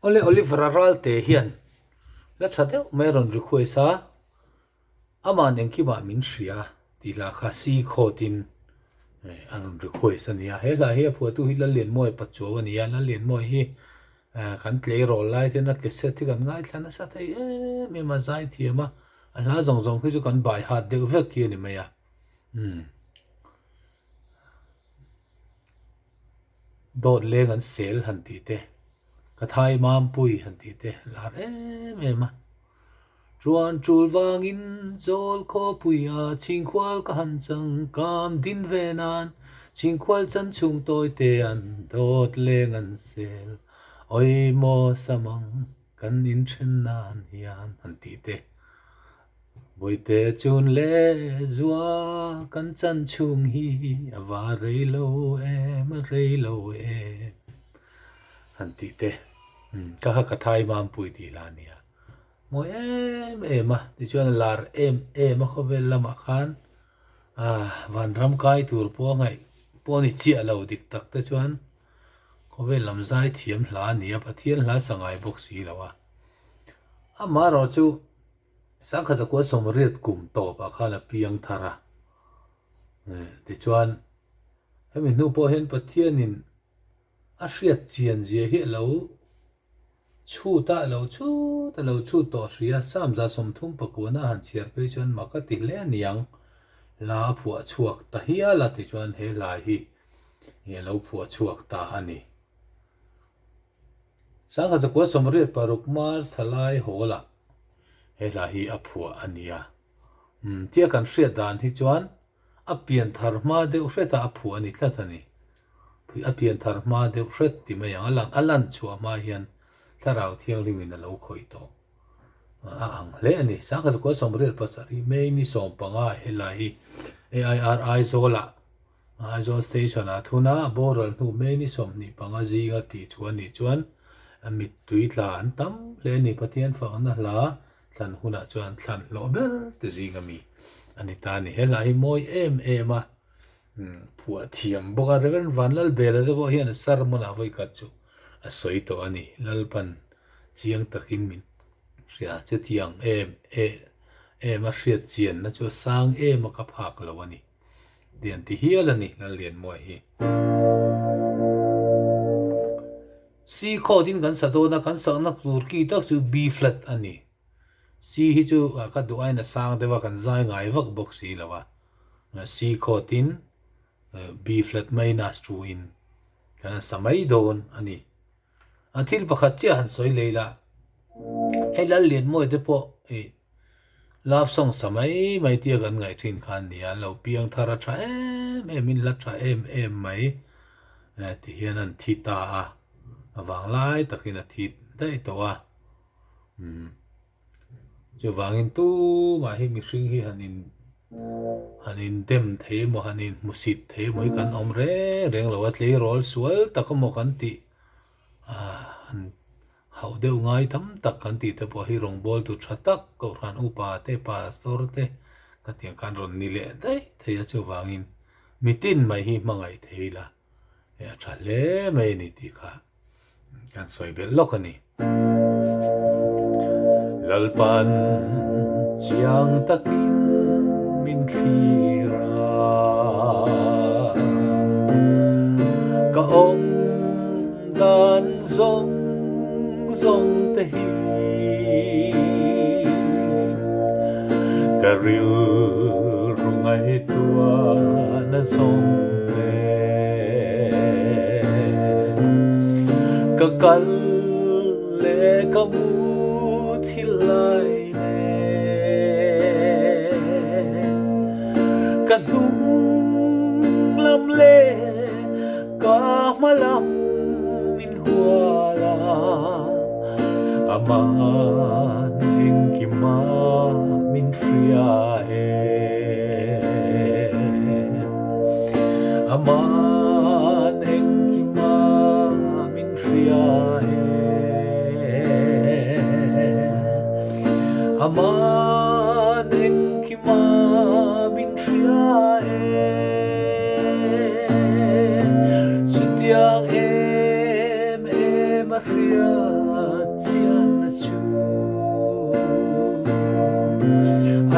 Awle Oliver-a ralte hian la tha deuh mai a rawn request a, Ama'n engkimah min hria tih hla kha si khawtin a rawn request a ni a. He hla hi a phuahtu hi Lallianmawia Pachuau a ni a, Lallianmawia hi kan tleirawl lai ten a cassette hi kan ngaithla nasa thei em em a, zai thiam a, a hla zawng zawng khi chu kan by heart deuh vek hi a ni mai a. Umm. Dawt leng an sel han tih te, ka thai mampui han tih te lar em em a. Chuan tul vangin zawl khawpuia chhingkhual ka han chang kam din ve nan chhingkhual chan chhung tawi te an dawt leng an sel awi maw samang kan inthen nan hian han tih te. Bawihte chun leh zua kan chan chhung hi a va rei lo em, a rei lo em han tih te ka kha ka thai mampui tih la nia. Mawi em em a, tichuan a lar em em a khawvel lamah khan vanram kai tur pawh a ngaih pawh a ni chiah lo dik tak te chuan khawvel lam zai thiam hla a ni a, Pathian hla sa ngai bawk si lo a. Amaherawhchu chu Sangkhat zakua sawmriat kum tawpah khan a piang thar a, tichuan hemi hnu pawh hian Pathianin a hriat chian zia hi a lo chhut a, a lo chhut a lo chhut tawh hria, Samza 39 a han chhiar phei chuan mak a ti hle aniang, hla a phuah chhuak ta hial a tichuan he hla hi a lo phuah chhuak ta a ni. Sangha zakua 86 March thalai hawlah he hla hi a phuah a nia. Umm tia kan hriat dan hi chuan a pian thar hma deuh hretah a phuah a ni tlat a ni. A pian thar hma deuh hret ti mai ang, a lan a lan chhuah hma hian Thlarau Thianghlimin a lo khawih tawh a ang hle a ni. Sangha zakua 87 May ni 15 helai hi AIR Aizawlah Aizawl Station ah thun a, boral hnu May ni 25 zinga tih chu a nih chuan mittui tla an tam hle a ni. Pathian fakna hla thlan hunah chuan thlan hlawh ber te zing ami a ni ta a ni. He hla hi mawi em em a, phuah thiam bawk a, Rev. Vanlalbela te pawh hian sermon ah vawikhat chu a sawi tawh a ni. Lalpan chiang takin min hria chutiang em em a hriat chianna chu a sang em a ka phak lo a ni. Ti an ti hial a ni Lallianmawia hi. C chord in kan sa dawn a, kan sakna tur ki tak chu B flat a ni. C hi chu ka duh aiin a sang deuh a, kan zai ngai vak bawk si lo a. C chord in B flat minus 2 in kan sa mai dawn a ni. A thil pakhat chiah han sawi lei la, hei Lallianmawia te pawh ih love song sa mai mai tia kan ngaih thin kha an ni a, an lo piang thar a tha em em in la tha em em mai ti hian an thi ta a, a vanglai takin a thi daih tawh a, umm chuvangin tumah hi mihring hi han in han in dem thei emaw han in hmusit thei emaw hi kan awm reng reng lo a, tleirawl sual tak emaw kan tih han hauh deuh ngai tam tak kan tih te pawh hi rawngbawltu tha tak Kohhran upa te pastor te ka tiang khan rawn ni leh daih thei a chuvangin mitin mai hi hmangaih thei la a tha hle mai a ni tih kha kan sawi belh lawk a ni. Lalpan chiang takin min thlir a, ka awm dan zawng zawng te hi ka rilru ngaihtuahna zawng te. Ka kal leh ka mu thil lai nen ka hnung lam leh ka hma lam min hual a, aman engkima min hria e. Aman engkima min hria e. Aman engkima min hria e. Chutiang em em a hria. hriat chianna chu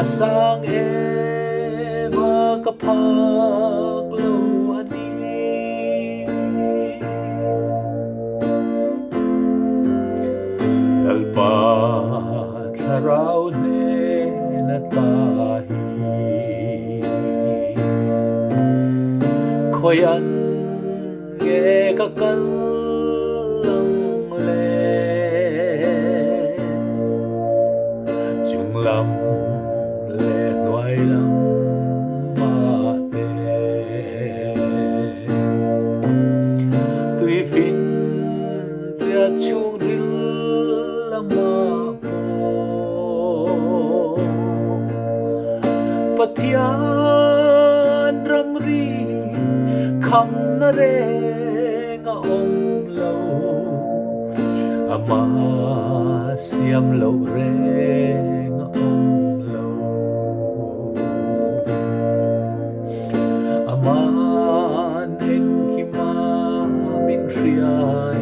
a sang em a ka phak lo a ni. Lalpa thlarau hnen a tla hi khawian nge ka kal ang le? Chung lam leh hnuai lam mah te Tuifin riat chhungril lamah pawh Pathian ramri khamna reng a awm lo, amah siam loh reng a awm lo. Aman engkima min hria e.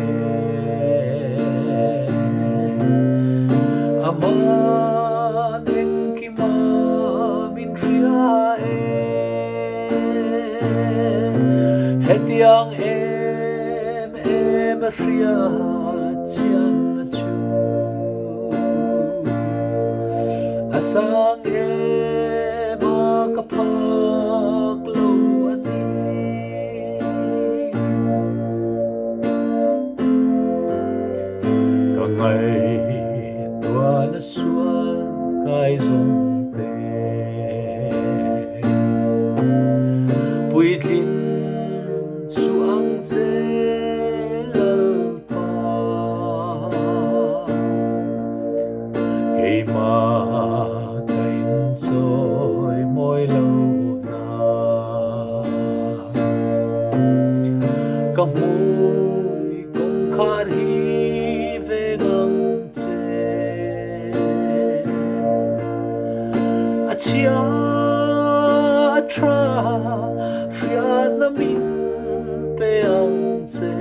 Aman engkima min hria e. Hetiang em em a hria chian a chu. A sang em a ka phak lo a ni. Ka ngaihtuahna sual kai zawng te. Puitlin Chu ang che Lalpa, keimah ka inchawi mawi lo na. Ka hmui kawngkhar hi veng ang che, a chhia a tha. Hriatna min pe ang che,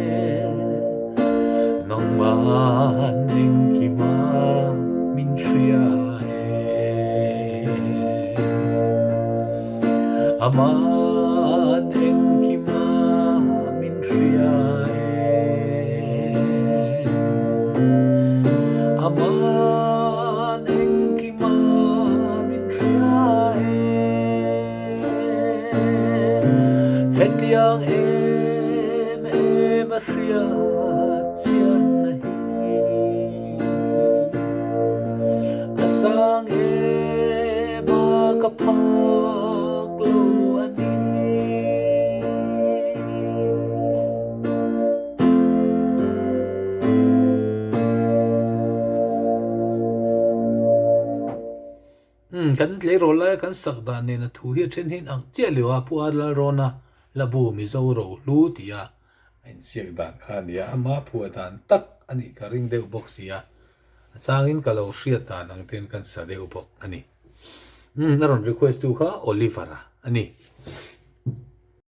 nangmah engkima min hria e. Aman engkima min hria e. Aman engkima min hria e. Hetiang em em a hriat chian na hi a sang em a ka phak lo a ni. Umm, kan tleirawl laia kan sak dan nen a thu hi a then hian ang chiah lio a, Pu Ar Lalrawna Labu Mizo Rohlu tia a insiak dan kha a nia, ama phuah dan tak a nih ka ring deuh bawk si a, a changin ka lo hriat dan ang ten kan sa deuh bawk a ni. Umm, a rawn request tu kha Oliver-a a ni.